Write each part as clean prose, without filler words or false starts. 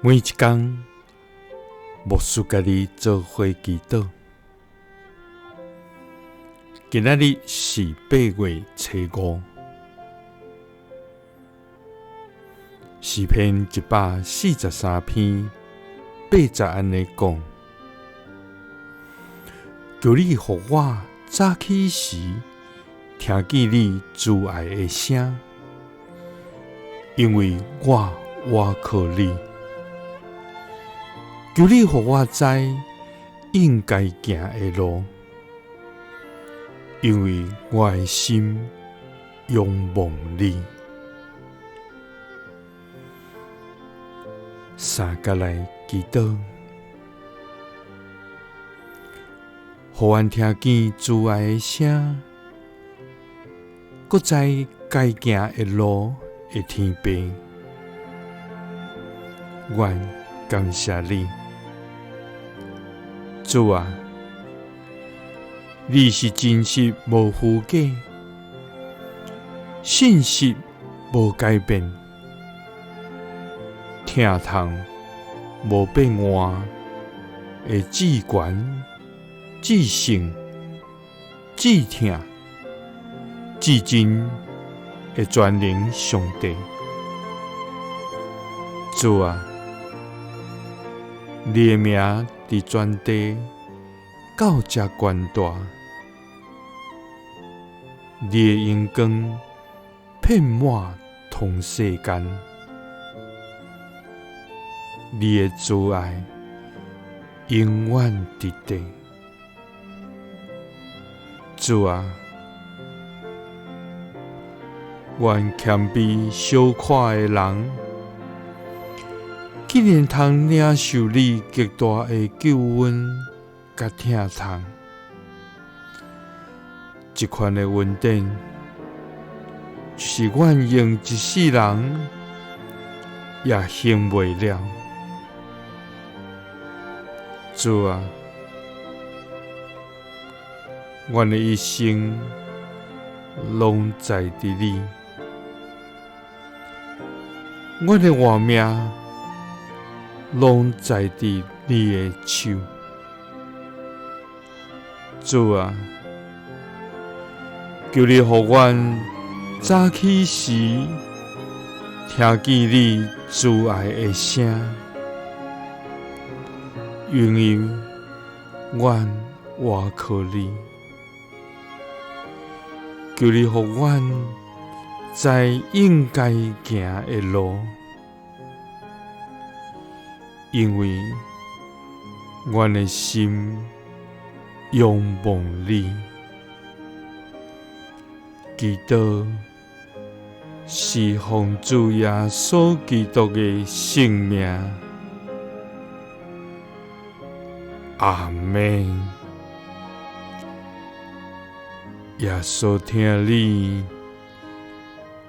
每一工，牧師佮你做伙祈禱。今仔日是8月初5，詩篇143篇8節按呢講：求你予我早起時聽見你慈愛的聲，因為我倚靠你。求你予我知應該行的路，因為我的心仰望你。三佮來祈禱，予阮聽見慈愛的聲，閣知該行的路的天父，阮感謝你，主啊，你是真實無虛假，信實無改變，疼痛無變換的至懸、至聖、至疼、至真的全能上帝。主啊，你的名佇全地到遮懸大，你的榮光遍滿通世間，你的慈愛永遠佇地。主啊，願謙卑小看的人，竟然通領受你極大的救恩佮疼痛。這款的恩典，就是阮用一世人也還袂了。主啊，阮的一生攏在佇你，阮的活命攏在佇你的手。主啊，求你予阮早起時聽見你慈愛的聲，因為阮倚靠你。求你予阮知應該行的路，因為阮的心仰望你。祈禱是奉主耶穌基督的聖名。阿們。耶穌疼你，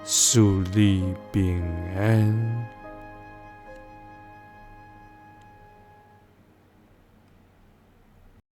賜你平安。